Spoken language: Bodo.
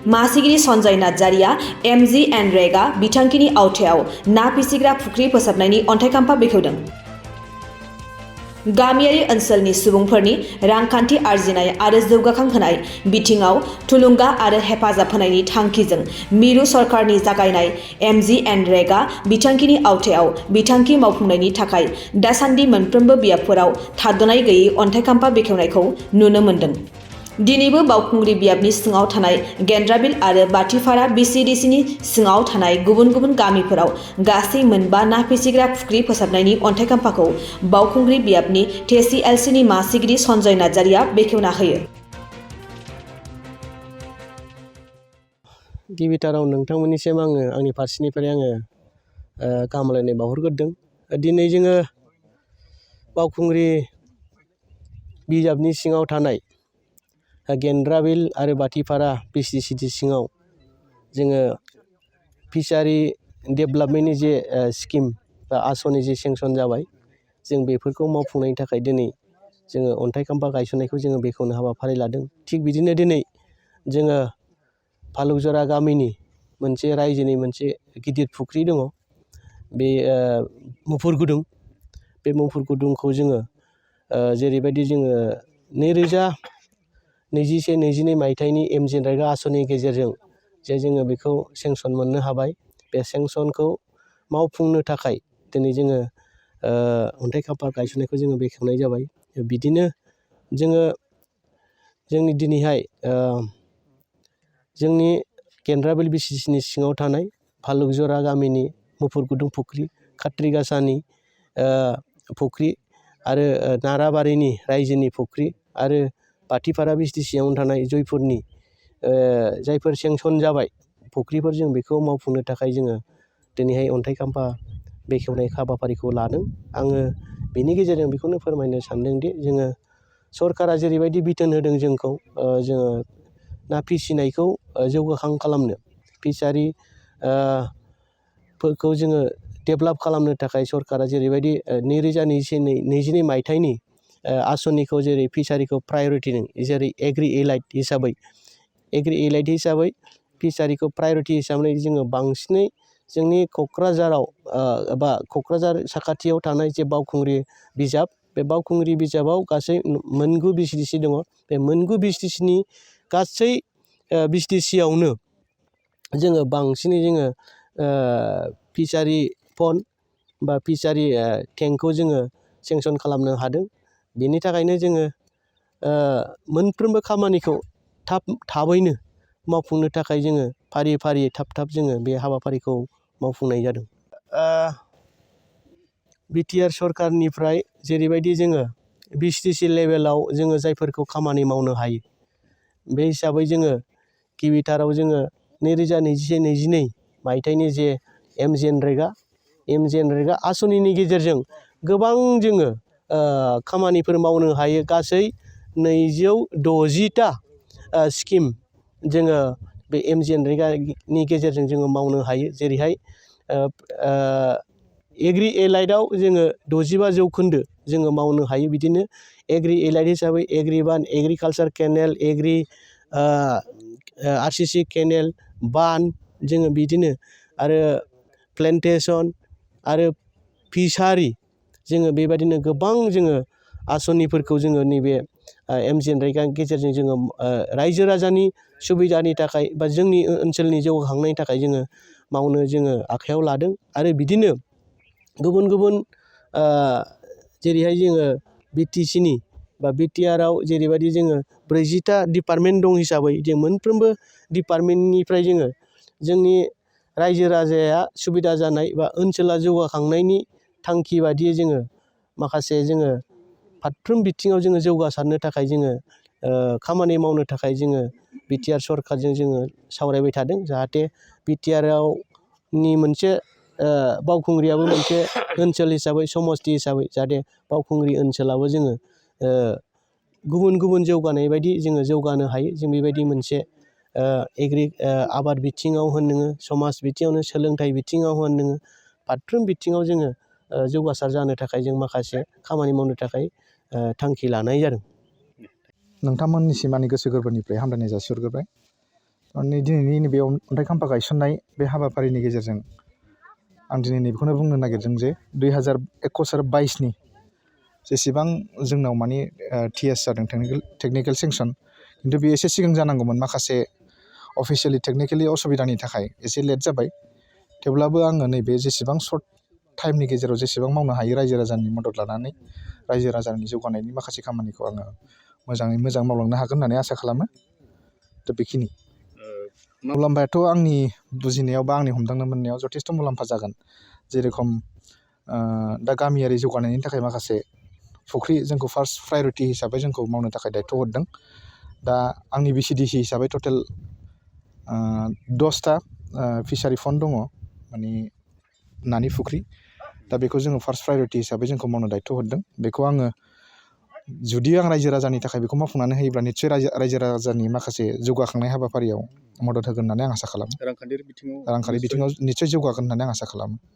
मासिगिरि सन्जय नार्जारिया MGNरेगा बिथांखिनि आवथायाव ना फिसिग्रा फुख्रि फोसाबनायनि अन्थाइखाम्फा बेखेवदों। गामियारि ओनसोलनि सुबुंफोरनि रांखान्थि आरजिनाय आरो जौगाखांहोनाय बिथिङाव थुलुंगा आरो हेफाजाब होनायनि थांखिजों मिरु सरकारनि जागायनाय MGNरेगा बिथांखिनि आवथायाव बिथांखि मावफुंनायनि थाखाय दासान्दि मोनफ्रोमबो बियाबफोराव थाद'नाय गैयै अन्थाइखाम्फा बेखेवनायखौ नुनो मोन्दों। दिनैबो बावखुंग्रि बियाबनि सिङाव थानाय गेन्द्राबिल आरो बाथिफारा BCDCनि सिङाव थानाय गुबुन गुबुन गामिफोराव गासै मोनबा ना फिसिग्रा फुख्रि फोसाबनायनि अन्थाइखाम्फाखौ बावखुंग्रि बियाबनि Tclcनि मासिगिरि सन्जय नार्जारिया बेखेवना होयो। गिबिथाराव नोंथांमोननिसिम आङो आंनि फारसेनिफ्राय आङो गाहाम हामलायनाय बावहरग्रोदों। दिनै जोङो बावखुंग्रि बिजाबनि सिङाव थानाय गेन्द्राबिल आरो बाथिफारा BCD सिङाव जोङो फिसारि डेभेलपमेन्टनि जे स्किम बा आसनि जे सेंसन जाबाय, जों बेफोरखौ मावफुंनायनि थाखाय दिनै जोङो अन्थाइखाम्फा गायसननायखौ जोङो बेखेवनो हाबाफारि लादों। थिग बिदिनो दिनै जोङो फालुकजरा गामिनि मोनसे रायजोनि मोनसे गिदिर फुख्रि दङ, बे मुफुर गुदुं। बे मुफुर गुदुंखौ जोङो जेरैबायदि जोङो 2021-22 मायथाइनि MGNरेगा आसनिनि गेजेरजों जे जोङो बेखौ सेंसन मोननो हाबाय, बे सेंसनखौ मावफुंनो थाखाय दिनै जोङो अन्थाइखाम्फा गायसननायखौ जोङो बेखेवनाय जाबाय। बिदिनो जोङो जोंनि दिनैहाय जोंनि गेन्द्राबिल BCDCनि सिङाव थानाय फालुकजरा गामिनि मुफुर गुदुं फुख्रि, खाथ्रिगासानि फुख्रि आरो नाराबारिनि रायजोनि फुख्रि आरो बाथिफारा BCDCआवनो थानाय जयपुरनि जायफोर सेंसन जाबाय फुख्रिफोर, जों बेखौ मावफुंनो थाखाय जोङो दिनैहाय अन्थाइखाम्फा बेखेवनाय हाबाफारिखौ लादों। आङो बेनि गेजेरजों बेखौनो फोरमायनो सानदोंदि जोङो सरकारा जेरैबायदि बिथोन होदों जोंखौ, जोङो ना फिसिनायखौ जौगाखां खालामनो, फिसारि फोरखौ जोङो डेभेलप खालामनो थाखाय सरकारा जेरैबायदि 2022 मायथाइनि आसनिखौ जेरै फिसारिखौ प्रायरिटि जेरै एग्रि एलाइट हिसाबै फिसारिखौ प्रायरिटि हिसाबै जोङो बांसिनै जोंनि क'क्राझाराव बा क'क्राझार साखाथियाव थानाय जे बावखुंग्रि बिजाब, बे बावखुंग्रि बिजाबाव गासै 9 BCDC दङ। बे 9 BCDCनि गासै BCDCआवनो जोङो बांसिनै जोङो फिसारि फन्ड बा फिसारि टेंकखौ जोङो सेंसन खालामनो हादों। बेनि थाखायनो जोङो मोनफ्रोमबो खामानिखौ थाबैनो मावफुंनो थाखाय जोङो फारि फारियै थाब जोङो बे हाबाफारिखौ मावफुंनाय जादों। बिटिआर सरकारनिफ्राय जेरैबायदि जोङो BCDC लेभेलाव जोङो जायफोरखौ खामानि मावनो हायो, बे हिसाबै जोङो गिबिथाराव जोङो 2021-22 मायथाइनि जे MGNरेगा आसनिनि गेजेरजों गोबां जोङो खामानिफोर मावनो हायो। गासै 260टा स्किम जोङो बे MGNरेगानि गेजेरजों जोङो मावनो हायो। जेरैहाय एग्रि एलाइटआव जोङो 65% जोङो मावनो हायो। बिदिनो एग्रि एलाइट हिसाबै agri bund, agriculture canal, agri RCC canal, bund, जोङो बिदिनो आरो प्लेन्टेसन आरो फिसारि, जोङो बेबायदिनो गोबां जोङो आसनिफोरखौ जोङो नैबे MGNरेगानि गेजेरजों जोङो रायजो राजानि सुबिदानि थाखाय बा जोंनि ओनसोलनि जौगाखांनायनि थाखाय जोङो मावनो जोङो आखायाव लादों। आरो बिदिनो गुबुन गुबुन जेरैहाय जोङो BTCनि बा बिटिआरआव जेरैबायदि जोङो 40टा डिपार्टमेन्ट दं हिसाबै जों मोनफ्रोमबो डिपार्टमेन्टनिफ्राय जोङो जोंनि रायजो राजाया सुबिदा जानाय बा ओनसोला जौगाखांनायनि थांखि बादियै जोङो माखासे जोङो फारफ्रोम बिथिङाव जोङो जौगासारनो थाखाय जोङो खामानि मावनो थाखाय जोङो बिटिआर सरकारजों जोङो सावरायबाय थादों। जाहाथे बिटिआरनि मोनसे बावखुंग्रियाबो मोनसे ओनसोल हिसाबै, समस्ति हिसाबै, जाहाथे बावखुंग्रि ओनसोलाबो जोङो गुबुन गुबुन जौगानाय बायदि जोङो जौगानो हायो। जों बेबायदि मोनसे आबाद बिथिङाव होन नोङो, समाज बिथिङावनो, सोलोंथाइ बिथिङाव होन नोङो, फारफ्रोम बिथिङाव जोङो जौगासार जानो थाखाय जों माखासे खामानि मावनो थाखाय थांखि लानाय जादों। नोंथांमोननिसिम आंनि गोसो गोरबोनिफ्राय हामलायनाय जासिहरग्रोबाय। दिनैनि नैबे अन्थाइ खाम्फा गायसननाय बे हाबाफारिनि गेजेरजों आं दिनै नैबेखौनो बुंनो नागिरदों जे 2021 आरो 22नि जेसेबां जोंनाव माने TS जादों टेकनिकेल सेंसन, खिन्थु बेयो एसे सिगां जानांगौमोन। माखासे अफिसियेलि टेकनिकेलि असुबिदानि थाखाय एसे लेट जाबाय। थेवब्लाबो आङो नैबे जेसेबां सर्ट टाइमनि गेजेराव जेसेबां मावनो हायो रायजो राजानि मदद लानानै रायजो राजानि जौगानायनि माखासे खामानिखौ आङो मोजाङै मोजां मावलांनो हागोन होननानै आसा खालामो। दा बेखिनि मुलाम्फायाथ' आंनि बुजिनायाव बा आंनि हमदांनो मोननायाव जथेस्थ' मुलाम्फा जागोन। जेरेखम दा गामियारि जौगानायनि थाखाय माखासे फुख्रि जोंखौ फार्स्ट प्रायरिटि हिसाबै जोंखौ मावनो थाखाय दायथ' हरदों। दा आंनि VCDC हिसाबै टटेल 10टा फिसारि फन्ड दङ, माने नानि फुख्रि। दा बेखौ जोङो फार्स्ट प्रायरिटि हिसाबै जोंखौ मावनो दायथ' हरदों। बेखौ आङो जुदि आं रायजो राजानि थाखाय बेखौ मावफुंनानै होयोब्ला निस्सय रायजो राजानि माखासे जौगाखांनाय हाबाफारियाव मदद होगोन होननानै आं आसा खालामो। रांखान्थियारि बिथिङाव निस्सय जौगागोन होननानै आं आसा खालामो।